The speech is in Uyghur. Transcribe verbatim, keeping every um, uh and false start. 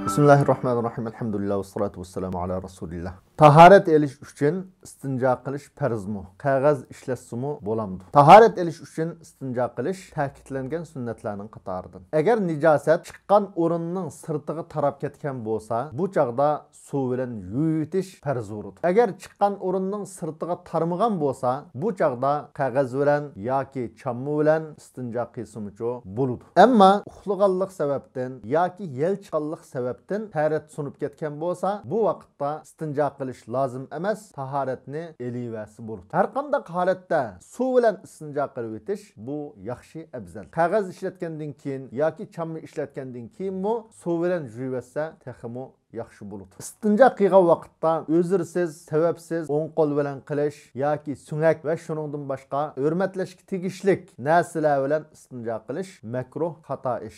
بىسمىللاھىررەھمانىررەھىم. ئەلھەمدۇلىللاھ ۋەسسالاتۇ ۋەسسالامۇ ئالا رەسۇلىللاھ. تاھارەت ئېلىش ئۈچۈن ئىستىنجا قىلىش پەرزمۇ؟ قەغەز ئىشلەتسىمۇ بولامدۇ؟ تاھارەت ئېلىش ئۈچۈن ئىستىنجا قىلىش تەكىتلەنگەن سۈننەتلەرنىڭ قاتارىدىن. ئەگەر نىجاسەت چىققان ئورۇننىڭ سىرتىغا تاراپ كەتكەن بولسا، بۇ چاغدا سۇ بىلەن يۇيۇۋېتىش پەرز بولىدۇ. ئەگەر چىققان ئورۇننىڭ سىرتىغا تارمىغان بولسا، بۇ چاغدا قەغەز بىلەن ياكى چامما بىلەن ئىستىنجا قىلسىمۇچۇ بولىدۇ. ئەمما ئۇخلىغانلىق سەۋەبتىن ياكى يەل چىققانلىق سەۋەبتىن تەرەت سۇنۇپ كەتكەن بولسا، بۇ ۋاقىتتا ئىستىنجا قىلىش لازىم ئەمەس، تاھارەتنى ئېلىۋەرسە بولىدۇ. ھەرقانداق ھالەتتە سۇ بىلەن ئىستىنجا قىلىۋېتىش بۇ ياخشى ئەۋزەل. قەغەز ئىشلەتكەندىن كېيىن ياكى چامما ئىشلەتكەندىن كېيىنمۇ سۇ بىلەن يۇيۇۋەتسە تېخىمۇ ياخشى بولىدۇ. ئىستىنجا قىلغان ۋاقىتتا ئۆزرىسىز، سەۋەبسىز ئوڭ قول بىلەن قىلىش ياكى سۆڭەك ۋە شۇنىڭدىن باشقا ھۆرمەتلەشكە تېگىشلىك نەرسىلەر بىلەن ئىستىنجا قىلىش مەكرۇھ، خاتا ئىش.